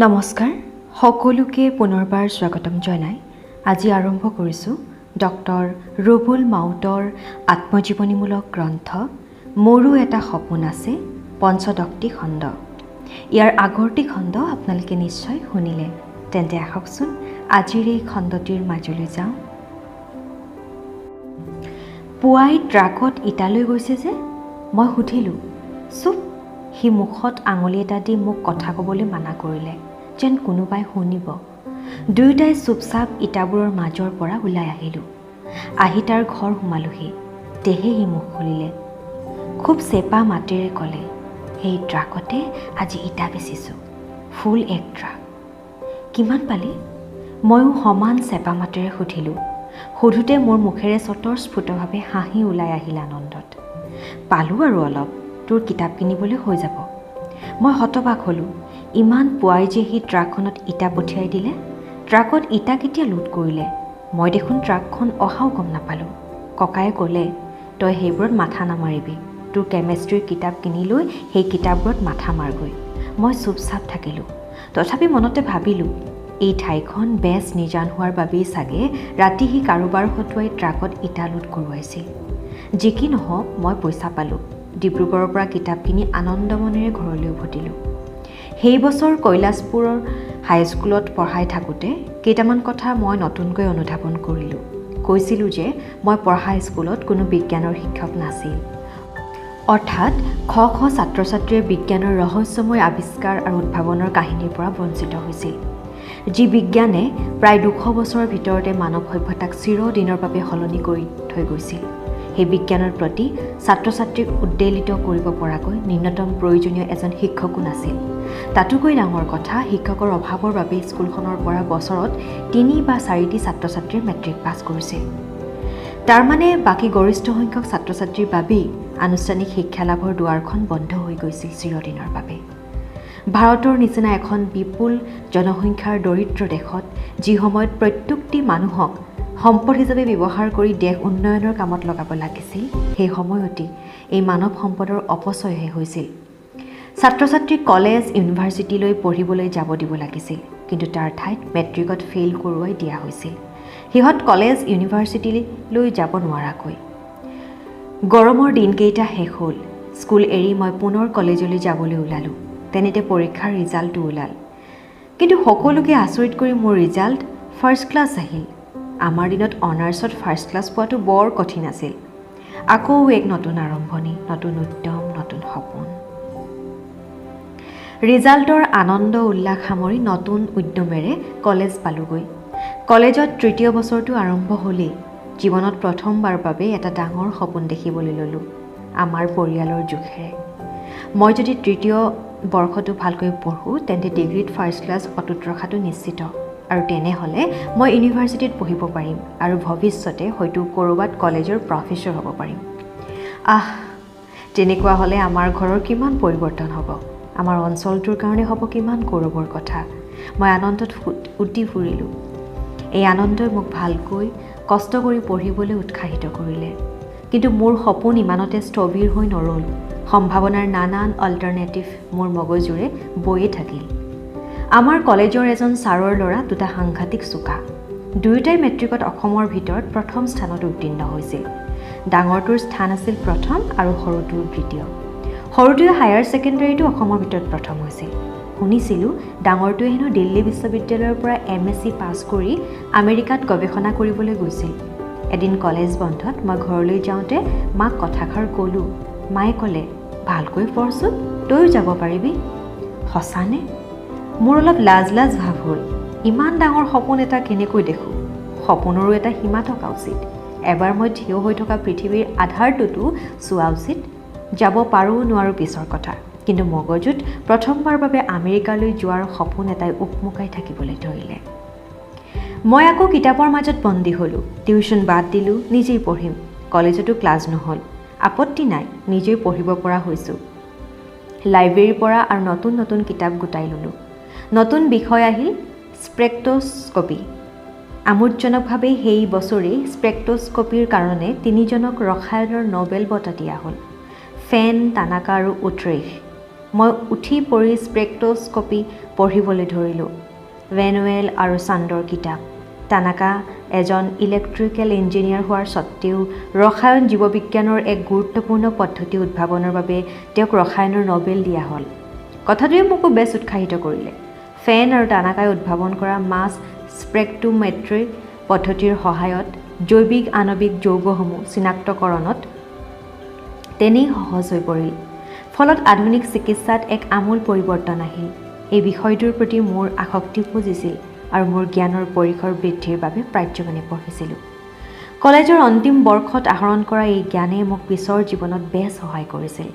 নমস্কাৰ, সকলোকে পুনৰবাৰ স্বাগতম জনাই আজি আৰম্ভ কৰিছোঁ ডক্টৰ ৰুবুল মাউতৰ আত্মজীৱনীমূলক গ্ৰন্থ মোৰো এটা সপোন আছে পঞ্চদশটি খণ্ড। ইয়াৰ আগৰটি খণ্ড আপোনালোকে নিশ্চয় শুনিলে। তেন্তে আহকচোন আজিৰ এই খণ্ডটিৰ মাজলৈ যাওঁ। পুৱাই ট্ৰাকত ইটালৈ গৈছে যে? মই সুধিলোঁ। চুপ! সি মুখত আঙুলি এটা দি মোক কথা ক'বলৈ মানা কৰিলে, যেন কোনোবাই শুনিব। দুয়োটাই চুপচাপ ইটাবোৰৰ মাজৰ পৰা ওলাই আহিলোঁ। আহি তাৰ ঘৰ সোমালোহি। তেহে সি মুখ খুলিলে। খুব চেপা মাতেৰে ক'লে, সেই ট্ৰাকতে আজি ইটা বেচিছোঁ, ফুল এক ট্ৰাক। কিমান পালি? ময়ো সমান চেপা মাতেৰে সুধিলোঁ। সোধোঁতে মোৰ মুখেৰে স্বতঃস্ফূৰ্তভাৱে হাঁহি ওলাই আহিল আনন্দত। পালোঁ আৰু অলপ, তোৰ কিতাপ কিনিবলৈ হৈ যাব। মই হতবাক হ'লোঁ। ইমান পুৱাই যে সি ট্ৰাকখনত ইটা পঠিয়াই দিলে। ট্ৰাকত ইটা কেতিয়া লোড কৰিলে? মই দেখোন ট্ৰাকখন অহাও গম নাপালোঁ। ককায়ে ক'লে, তই সেইবোৰত মাথা নামাৰিবি, তোৰ কেমেষ্ট্ৰিৰ কিতাপ কিনি লৈ সেই কিতাপবোৰত মাথা মাৰগৈ। মই চুপচাপ থাকিলোঁ। তথাপি মনতে ভাবিলোঁ, এই ঠাইখন বেছ নিজান হোৱাৰ বাবেই চাগে ৰাতি সি কাৰোবাৰ হতুৱাই ট্ৰাকত ইটা লোড কৰোৱাইছিল। যি কি নহওক, মই পইচা পালোঁ। ডিব্ৰুগড়ৰ পৰা কিতাপ কিনি আনন্দ মনেৰে ঘৰলৈ উভতিলোঁ। সেই বছৰ কৈলাশপুৰৰ হাইস্কুলত পঢ়াই থাকোঁতে কেইটামান কথা মই নতুনকৈ অনুধাৱন কৰিলোঁ। কৈছিলোঁ যে মই পঢ়া স্কুলত কোনো বিজ্ঞানৰ শিক্ষক নাছিল। অৰ্থাৎ শ শ ছাত্ৰ ছাত্ৰীয়ে বিজ্ঞানৰ ৰহস্যময় আৱিষ্কাৰ আৰু উদ্ভাৱনৰ কাহিনীৰ পৰা বঞ্চিত হৈছিল। যি বিজ্ঞানে প্ৰায় 200 বছৰৰ ভিতৰতে মানৱ সভ্যতাক চিৰদিনৰ বাবে সলনি কৰি থৈ গৈছিল, সেই বিজ্ঞানৰ প্ৰতি ছাত্ৰ ছাত্ৰীক উদ্বেলিত কৰিব পৰাকৈ ন্যূনতম প্ৰয়োজনীয় এজন শিক্ষকো নাছিল। তাতোকৈ ডাঙৰ কথা, শিক্ষকৰ অভাৱৰ বাবে স্কুলখনৰ পৰা বছৰত 3 বা 4টি ছাত্ৰ ছাত্ৰীয়ে মেট্ৰিক পাছ কৰিছিল। তাৰমানে বাকী গৰিষ্ঠ সংখ্যক ছাত্ৰ ছাত্ৰীৰ বাবেই আনুষ্ঠানিক শিক্ষা লাভৰ দুৱাৰখন বন্ধ হৈ গৈছিল চিৰদিনৰ বাবে। ভাৰতৰ নিচিনা এখন বিপুল জনসংখ্যাৰ দৰিদ্ৰ দেশত যি সময়ত প্ৰত্যেকটি মানুহক সম্পদ হিচাপে ব্যৱহাৰ কৰি দেশ উন্নয়নৰ কামত লগাব লাগিছিল, সেই সময়তে এই মানৱ সম্পদৰ অপচয়হে হৈছিল। ছাত্ৰ ছাত্ৰীক কলেজ ইউনিভাৰ্চিটিলৈ পঢ়িবলৈ যাব দিব লাগিছিল, কিন্তু তাৰ ঠাইত মেট্ৰিকত ফেইল কৰোৱাই দিয়া হৈছিল, সিহঁত কলেজ ইউনিভাৰ্চিটিলৈ যাব নোৱাৰাকৈ। গৰমৰ দিনকেইটা শেষ হ'ল। স্কুল এৰি মই পুনৰ কলেজলৈ যাবলৈ ওলালোঁ। তেনেতে পৰীক্ষাৰ ৰিজাল্টটো ওলাল। কিন্তু সকলোকে আচৰিত কৰি মোৰ ৰিজাল্ট ফাৰ্ষ্ট ক্লাছ আহিল। আমাৰ দিনত অনাৰ্ছত ফাৰ্ষ্ট ক্লাছ পোৱাটো বৰ কঠিন আছিল। আকৌ এক নতুন আৰম্ভণি, নতুন উদ্যম, নতুন সপোন। ৰিজাল্টৰ আনন্দ উল্লাস সামৰি নতুন উদ্যমেৰে কলেজ পালোগৈ। কলেজত তৃতীয় বছৰটো আৰম্ভ হ'লেই জীৱনত প্ৰথমবাৰৰ বাবে এটা ডাঙৰ সপোন দেখিবলৈ ল'লোঁ, আমাৰ পৰিয়ালৰ জোখেৰে। মই যদি তৃতীয় বৰ্ষটো ভালকৈ পঢ়োঁ, তেন্তে ডিগ্ৰীত ফাৰ্ষ্ট ক্লাছ অটুট ৰখাটো নিশ্চিত, আৰু তেনেহ'লে মই ইউনিভাৰ্চিটিত পঢ়িব পাৰিম আৰু ভৱিষ্যতে হয়তো ক'ৰবাত কলেজৰ প্ৰফেচৰ হ'ব পাৰিম। আহ, তেনেকুৱা হ'লে আমাৰ ঘৰৰ কিমান পৰিৱৰ্তন হ'ব, আমাৰ অঞ্চলটোৰ কাৰণে হ'ব কিমান গৌৰৱৰ কথা। মই আনন্দত উটি ফুৰিলোঁ। এই আনন্দই মোক ভালকৈ কষ্ট কৰি পঢ়িবলৈ উৎসাহিত কৰিলে। কিন্তু মোৰ সপোন ইমানতে স্থবিৰ হৈ নৰ'ল। সম্ভাৱনাৰ নানান অল্টাৰনেটিভ মোৰ মগজুৰে বৈয়ে থাকিল। আমাৰ কলেজৰ এজন ছাৰৰ ল'ৰা দুটা সাংঘাতিক চোকা। দুয়োটাই মেট্ৰিকত অসমৰ ভিতৰত প্ৰথম স্থানত উত্তীৰ্ণ হৈছিল। ডাঙৰটোৰ স্থান আছিল প্ৰথম আৰু সৰুটোৰ দ্বিতীয়। সৰুটোৱে হায়াৰ ছেকেণ্ডেৰীটো অসমৰ ভিতৰত প্ৰথম হৈছিল। শুনিছিলোঁ ডাঙৰটোৱে হেনো দিল্লী বিশ্ববিদ্যালয়ৰ পৰা MSc পাছ কৰি আমেৰিকাত গৱেষণা কৰিবলৈ গৈছিল। এদিন কলেজ বন্ধত মই ঘৰলৈ যাওঁতে মাক কথাষাৰ ক'লোঁ। মায়ে ক'লে, ভালকৈ পঢ়চোন, তয়ো যাব পাৰিবি। সঁচানে? মোৰ অলপ লাজ লাজ ভাৱ হ'ল। ইমান ডাঙৰ সপোন এটা কেনেকৈ দেখোঁ? সপোনৰো এটা সীমা থকা উচিত। এবাৰ মই থিয় হৈ থকা পৃথিৱীৰ আধাৰটোতো চোৱা উচিত। যাব পাৰোঁ নোৱাৰোঁ পিছৰ কথা, কিন্তু মগজুত প্ৰথমবাৰৰ বাবে আমেৰিকালৈ যোৱাৰ সপোন এটাই উকমুকাই থাকিবলৈ ধৰিলে। মই আকৌ কিতাপৰ মাজত বন্দী হ'লোঁ। টিউশ্যন বাদ দিলোঁ, নিজেই পঢ়িম। কলেজতো ক্লাছ নহ'ল, আপত্তি নাই, নিজেই পঢ়িব পৰা হৈছোঁ। লাইব্ৰেৰীৰ পৰা আৰু নতুন নতুন কিতাপ গোটাই ল'লোঁ। নতুন বিষয় আহিল স্পেক্ট্ৰস্কপি। আমোদজনকভাৱে সেই বছৰেই স্পেক্ট্ৰস্কপিৰ কাৰণে 3জনক ৰসায়নৰ নবেল বঁটা দিয়া হ'ল, ফেন, টানাকা আৰু উট্ৰিখ। মই উঠি পৰি স্পেক্ট্ৰস্কপি পঢ়িবলৈ ধৰিলোঁ, ভেনুৱেল আৰু চান্দৰ কিতাপ। তানাকা এজন ইলেক্ট্ৰিকেল ইঞ্জিনিয়াৰ হোৱাৰ স্বত্তেও ৰসায়ন জীৱবিজ্ঞানৰ এক গুৰুত্বপূৰ্ণ পদ্ধতি উদ্ভাৱনৰ বাবে তেওঁক ৰসায়নৰ নবেল দিয়া হ'ল। কথাটোৱে মোকো বেছ উৎসাহিত কৰিলে। ফেন আৰু তানাকাই উদ্ভাৱন কৰা মাছ স্পেক্ট্ৰোমেট্ৰি পদ্ধতিৰ সহায়ত জৈৱিক আণৱিক যৌগসমূহ চিনাক্তকৰণত তেনেই সহজ হৈ পৰিল। ফলত আধুনিক চিকিৎসাত এক আমূল পৰিৱৰ্তন আহিল। এই বিষয়টোৰ প্ৰতি মোৰ আসক্তি উপজিছিল আৰু মোৰ জ্ঞানৰ পৰিসৰ বৃদ্ধিৰ বাবে পাৰ্যমানে পঢ়িছিলোঁ। কলেজৰ অন্তিম বৰ্ষত আহৰণ কৰা এই জ্ঞানে মোক পিছৰ জীৱনত বেছ সহায় কৰিছিল,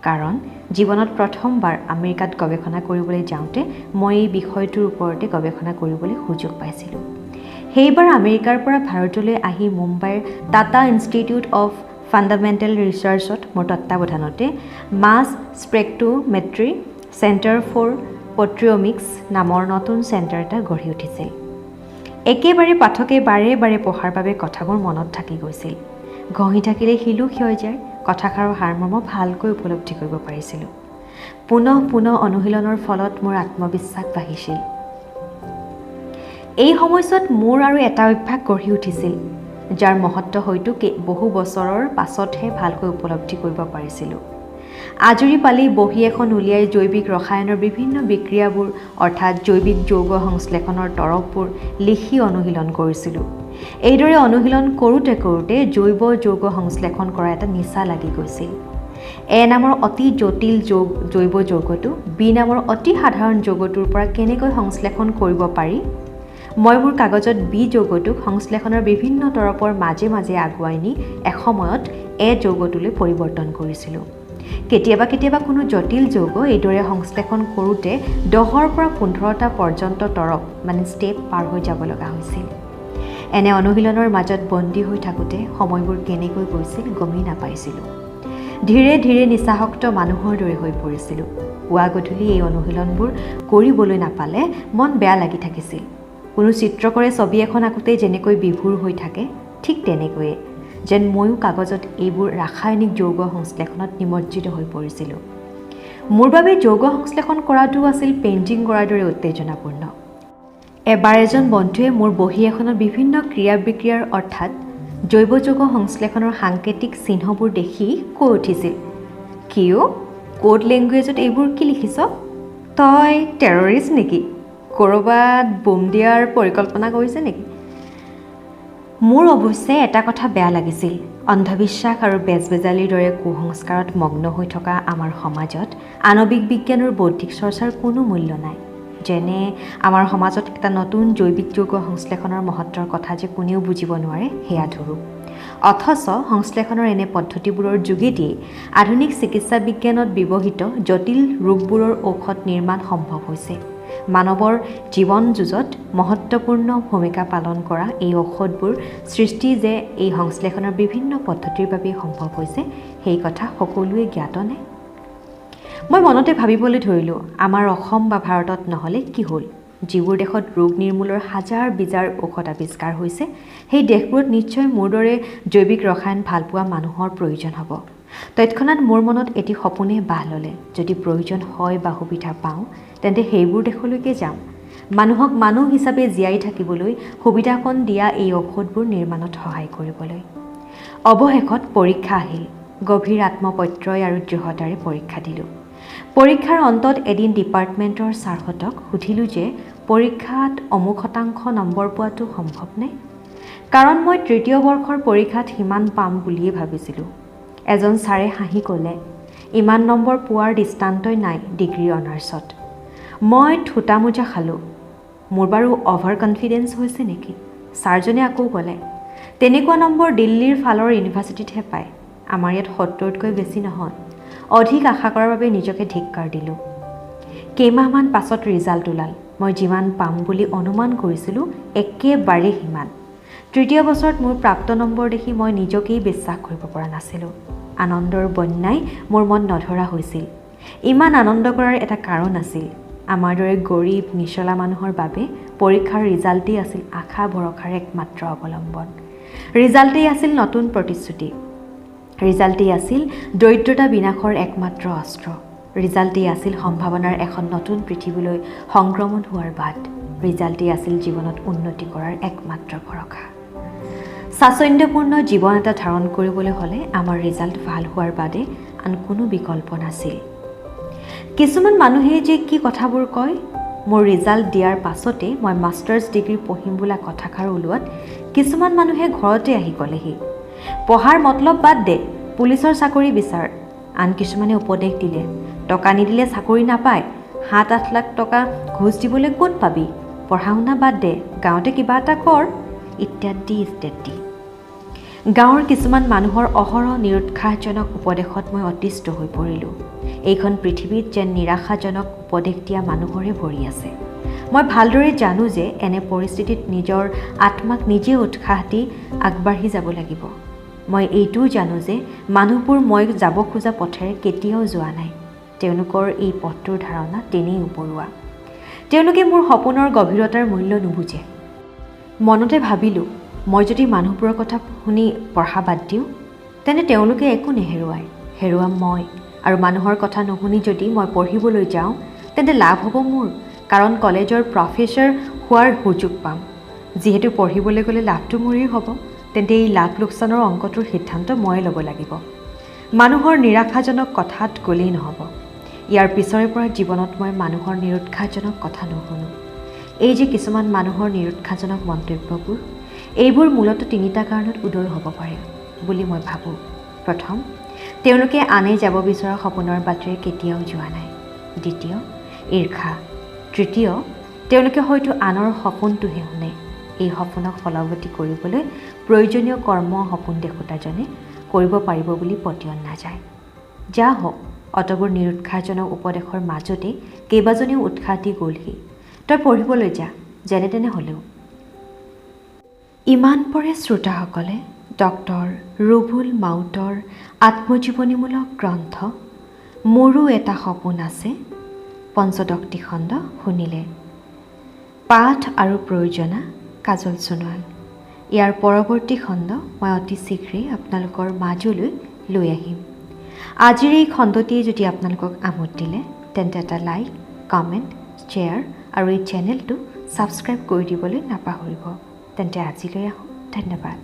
কাৰণ জীৱনত প্ৰথমবাৰ আমেৰিকাত গৱেষণা কৰিবলৈ যাওঁতে মই এই বিষয়টোৰ ওপৰতে গৱেষণা কৰিবলৈ সুযোগ পাইছিলোঁ। সেইবাৰ আমেৰিকাৰ পৰা ভাৰতলৈ আহি মুম্বাইৰ টাটা ইনষ্টিটিউট অফ ফাণ্ডামেণ্টেল ৰিচাৰ্চত মোৰ তত্ত্বাৱধানতে mass spectrometry centre for proteomics নামৰ নতুন চেণ্টাৰ এটা গঢ়ি উঠিছিল। একেবাৰে পাঠকে বাৰে বাৰে পঢ়াৰ বাবে কথাবোৰ মনত থাকি গৈছিল। ঘঁহি থাকিলে শিলো ক্ষয় যায়, কথাষাৰৰ সাৰমৰ্ম ভালকৈ উপলব্ধি কৰিব পাৰিছিলোঁ। পুনঃ পুনঃ অনুশীলনৰ ফলত মোৰ আত্মবিশ্বাস বাঢ়িছিল। এই সময়ছোৱাত মোৰ আৰু এটা অভ্যাস গঢ়ি উঠিছিল, যাৰ মহত্ব হয়তো বহু বছৰৰ পাছতহে ভালকৈ উপলব্ধি কৰিব পাৰিছিলোঁ। আজৰি পালেই বহী এখন উলিয়াই জৈৱিক ৰসায়নৰ বিভিন্ন বিক্ৰিয়াবোৰ অৰ্থাৎ জৈৱিক যৌগ সংশ্লেষণৰ তৰপবোৰ লিখি অনুশীলন কৰিছিলোঁ। এইদৰে অনুশীলন কৰোঁতে কৰোঁতে জৈৱ যৌগ সংশ্লেষণ কৰা এটা নিচা লাগি গৈছিল। এ নামৰ অতি জটিল জৈৱ যৌগটো বি নামৰ অতি সাধাৰণ যৌগটোৰ পৰা কেনেকৈ সংশ্লেষণ কৰিব পাৰি, মই মোৰ কাগজত বি যৌগটোক সংশ্লেষণৰ বিভিন্ন তৰপৰ মাজে মাজে আগুৱাই নি এসময়ত এ যৌগটোলৈ পৰিৱৰ্তন কৰিছিলোঁ। কেতিয়াবা কেতিয়াবা কোনো জটিল যৌগ এইদৰে সংশ্লেষণ কৰোঁতে 10ৰ পৰা 15টা পৰ্যন্ত তৰপ মানে ষ্টেপ পাৰ হৈ যাব লগা হৈছিল। এনে অনুশীলনৰ মাজত বন্দী হৈ থাকোঁতে সময়বোৰ কেনেকৈ গৈছিল গমেই নাপাইছিলোঁ। ধীৰে ধীৰে নিচাসক্ত মানুহৰ দৰে হৈ পৰিছিলোঁ। পুৱা গধূলি এই অনুশীলনবোৰ কৰিবলৈ নাপালে মন বেয়া লাগি থাকিছিল। কোনো চিত্ৰকৰে ছবি এখন আঁকোতেই যেনেকৈ বিভোৰ হৈ থাকে, ঠিক তেনেকৈয়ে যেন ময়ো কাগজত এইবোৰ ৰাসায়নিক যৌগ সংশ্লেষণত নিমজ্জিত হৈ পৰিছিলোঁ। মোৰ বাবে যৌগ সংশ্লেষণ কৰাটোও আছিল পেইণ্টিং কৰাৰ দৰে উত্তেজনাপূৰ্ণ। এবাৰ এজন বন্ধুৱে মোৰ বহী এখনত বিভিন্ন ক্ৰিয়া বিক্ৰিয়াৰ অৰ্থাৎ জৈৱ যৌগ সংশ্লেষণৰ সাংকেতিক চিহ্নবোৰ দেখি কৈ উঠিছিল, কিয় কোড লেংগুৱেজত এইবোৰ কি লিখিছ? তই টেৰৰিষ্ট নেকি? ক'ৰবাত বোম দিয়াৰ পৰিকল্পনা কৰিছে নেকি? মোৰ অৱশ্যে এটা কথা বেয়া লাগিছিল। অন্ধবিশ্বাস আৰু বেজবেজালিৰ দৰে কুসংস্কাৰত মগ্ন হৈ থকা আমাৰ সমাজত আণৱিক বিজ্ঞানৰ বৌদ্ধিক চৰ্চাৰ কোনো মূল্য নাই। যেনে আমাৰ সমাজত এটা নতুন জৈৱিক যৌগ সংশ্লেষণৰ মহত্বৰ কথা যে কোনেও বুজিব নোৱাৰে সেয়া ধৰোঁ। অথচ সংশ্লেষণৰ এনে পদ্ধতিবোৰৰ যোগেদিয়েই আধুনিক চিকিৎসা বিজ্ঞানত ব্যৱহৃত জটিল ৰোগবোৰৰ ঔষধ নিৰ্মাণ সম্ভৱ হৈছে। মানৱৰ জীৱন যুঁজত মহত্বপূৰ্ণ ভূমিকা পালন কৰা এই ঔষধবোৰ সৃষ্টি যে এই সংশ্লেষণৰ বিভিন্ন পদ্ধতিৰ বাবেই সম্ভৱ হৈছে, সেই কথা সকলোৱে জ্ঞাতনে? মই মনতে ভাবিবলৈ ধৰিলোঁ, আমাৰ অসম বা ভাৰতত নহ'লে কি হ'ল? যিবোৰ দেশত ৰোগ নিৰ্মূলৰ হাজাৰ বিজাৰ ঔষধ আৱিষ্কাৰ হৈছে, সেই দেশবোৰত নিশ্চয় মোৰ দৰে জৈৱিক ৰসায়ন ভালপোৱা মানুহৰ প্ৰয়োজন হ'ব। তৎক্ষণাত মোৰ মনত এটি সপোনে বাহ ল'লে, যদি প্ৰয়োজন হয় বা সুবিধা পাওঁ তেন্তে সেইবোৰ দেশলৈকে যাম। মানুহক মানুহ হিচাপে জীয়াই থাকিবলৈ সুবিধাকণ দিয়া এই ঔষধবোৰ নিৰ্মাণত সহায় কৰিবলৈ। অৱশেষত পৰীক্ষা আহিল। গভীৰ আত্মপ্ৰত্যয় আৰু দৃঢ়তাৰে পৰীক্ষা দিলোঁ। পৰীক্ষাৰ অন্তত এদিন ডিপাৰ্টমেণ্টৰ ছাৰহঁতক সুধিলোঁ যে পৰীক্ষাত অমুক শতাংশ নম্বৰ পোৱাটো সম্ভৱনে? কাৰণ মই তৃতীয় বৰ্ষৰ পৰীক্ষাত সিমান পাম বুলিয়ে ভাবিছিলোঁ। এজন ছাৰে হাঁহি ক'লে, ইমান নম্বৰ পোৱাৰ দৃষ্টান্তই নাই ডিগ্ৰী অনাৰ্ছত। মই থোটা মোজা খালোঁ। মোৰ বাৰু অভাৰ কনফিডেঞ্চ হৈছে নেকি? ছাৰজনে আকৌ ক'লে, তেনেকুৱা নম্বৰ দিল্লীৰ ফালৰ ইউনিভাৰ্চিটিতহে পায়, আমাৰ ইয়াত 70তকৈ বেছি নহয়। অধিক আশা কৰাৰ বাবে নিজকে ধিক্কাৰ দিলোঁ। কেইমাহমান পাছত ৰিজাল্ট ওলাল। মই যিমান পাম বুলি অনুমান কৰিছিলোঁ একেবাৰে সিমান। তৃতীয় বছৰত মোৰ প্ৰাপ্ত নম্বৰ দেখি মই নিজকেই বিশ্বাস কৰিব পৰা নাছিলোঁ। আনন্দৰ বন্যাই মোৰ মন নধৰা হৈছিল। ইমান আনন্দ কৰাৰ এটা কাৰণ আছিল। আমাৰ দৰে গৰীব নিচলা মানুহৰ বাবে পৰীক্ষাৰ ৰিজাল্টেই আছিল আশা ভৰসাৰ একমাত্ৰ অৱলম্বন। ৰিজাল্টেই আছিল নতুন প্ৰতিশ্ৰুতি। ৰিজাল্টেই আছিল দৰিদ্ৰতা বিনাশৰ একমাত্ৰ অস্ত্ৰ। ৰিজাল্টেই আছিল সম্ভাৱনাৰ এখন নতুন পৃথিৱীলৈ সংক্ৰমণ হোৱাৰ বাট। ৰিজাল্টেই আছিল জীৱনত উন্নতি কৰাৰ একমাত্ৰ ভৰসা। স্বাচ্ছন্দ্যপূৰ্ণ জীৱন এটা ধাৰণ কৰিবলৈ হ'লে আমাৰ ৰিজাল্ট ভাল হোৱাৰ বাদে আন কোনো বিকল্প নাছিল। কিছুমান মানুহে যে কি কথাবোৰ কয়! মোৰ ৰিজাল্ট দিয়াৰ পাছতে মই মাষ্টাৰ্ছ ডিগ্ৰী পঢ়িম বোলা কথাষাৰ ওলোৱাত কিছুমান মানুহে ঘৰতে আহি ক'লেহি, পঢ়াৰ মতলব বাদ দে, পুলিচৰ চাকৰি বিচাৰ। আন কিছুমানে উপদেশ দিলে, টকা নিদিলে চাকৰি নাপায়, 7-8 লাখ টকা ঘোচ দিবলৈ ক'ত পাবি, পঢ়া শুনা বাদ দে, গাঁৱতে কিবা এটা কৰ, ইত্যাদি ইত্যাদি। গাঁৱৰ কিছুমান মানুহৰ অহৰহ নিৰুৎসাহজনক উপদেশত মই অতিষ্ঠ হৈ পৰিলোঁ। এইখন পৃথিৱীত যেন নিৰাশাজনক উপদেশ দিয়া মানুহৰে ভৰি আছে। মই ভালদৰে জানো যে এনে পৰিস্থিতিত নিজৰ আত্মাক নিজে উৎসাহ দি আগবাঢ়ি যাব লাগিব। মই এইটোও জানো যে মানুহবোৰ মই যাব খোজা পথেৰে কেতিয়াও যোৱা নাই। তেওঁলোকৰ এই পথটোৰ ধাৰণা তেনেই উপৰুৱা। তেওঁলোকে মোৰ সপোনৰ গভীৰতাৰ মূল্য নুবুজে। মনতে ভাবিলোঁ, মই যদি মানুহবোৰৰ কথা শুনি পঢ়া বাদ দিওঁ তেন্তে তেওঁলোকে একো নেহেৰুৱায়, হেৰুৱাম মই। আৰু মানুহৰ কথা নুশুনি যদি মই পঢ়িবলৈ যাওঁ তেন্তে লাভ হ'ব মোৰ, কাৰণ কলেজৰ প্ৰফেচাৰ হোৱাৰ সুযোগ পাম। যিহেতু পঢ়িবলৈ গ'লে লাভটো মোৰেই হ'ব, তেন্তে এই লাভ লোকচানৰ অংকটোৰ সিদ্ধান্ত ময়ে ল'ব লাগিব। মানুহৰ নিৰাশাজনক কথাত গ'লেই নহ'ব। ইয়াৰ পিছৰে পৰা জীৱনত মই মানুহৰ নিৰুৎসাহজনক কথা নুশুনো। এই যে কিছুমান মানুহৰ নিৰুৎসাহজনক মন্তব্যবোৰ, এইবোৰ মূলতঃ তিনিটা কাৰণত উদয় হ'ব পাৰে বুলি মই ভাবোঁ। প্ৰথম, তেওঁলোকে আনে যাব বিচৰা সপোনৰ বাটেৰে কেতিয়াও যোৱা নাই। দ্বিতীয়, ঈৰ্ষা। তৃতীয়, তেওঁলোকে হয়তো আনৰ সপোনটোহে শুনে। এই সপোনক ফলৱতী কৰিবলৈ প্ৰয়োজনীয় কৰ্ম সপোন দেখোঁতাজনে কৰিব পাৰিব বুলি পতিয়ন নাযায়। যা হওক, অতবোৰ নিৰুৎসাহজনক উপদেশৰ মাজতে কেইবাজনেও উৎসাহ দি গ'লহি, তই পঢ়িবলৈ যা, যেনে তেনে হ'লেও। ইমান পৰে শ্ৰোতাসকলে ডক্টৰ ৰুবুল মাউতৰ আত্মজীৱনীমূলক গ্ৰন্থ মোৰো এটা সপোন আছে পঞ্চদশটি খণ্ড শুনিলে। পাঠ আৰু প্ৰয়োজনা কাজল সোণোৱাল। ইয়াৰ পৰৱৰ্তী খণ্ড মই অতি শীঘ্ৰেই আপোনালোকৰ মাজলৈ লৈ আহিম। আজিৰ এই খণ্ডটিয়ে যদি আপোনালোকক আমোদ দিলে তেন্তে এটা লাইক, কমেণ্ট, শ্বেয়াৰ আৰু এই চেনেলটো ছাবস্ক্ৰাইব কৰি দিবলৈ নাপাহৰিব। তেন্তে আজিলৈ আহোঁ, ধন্যবাদ।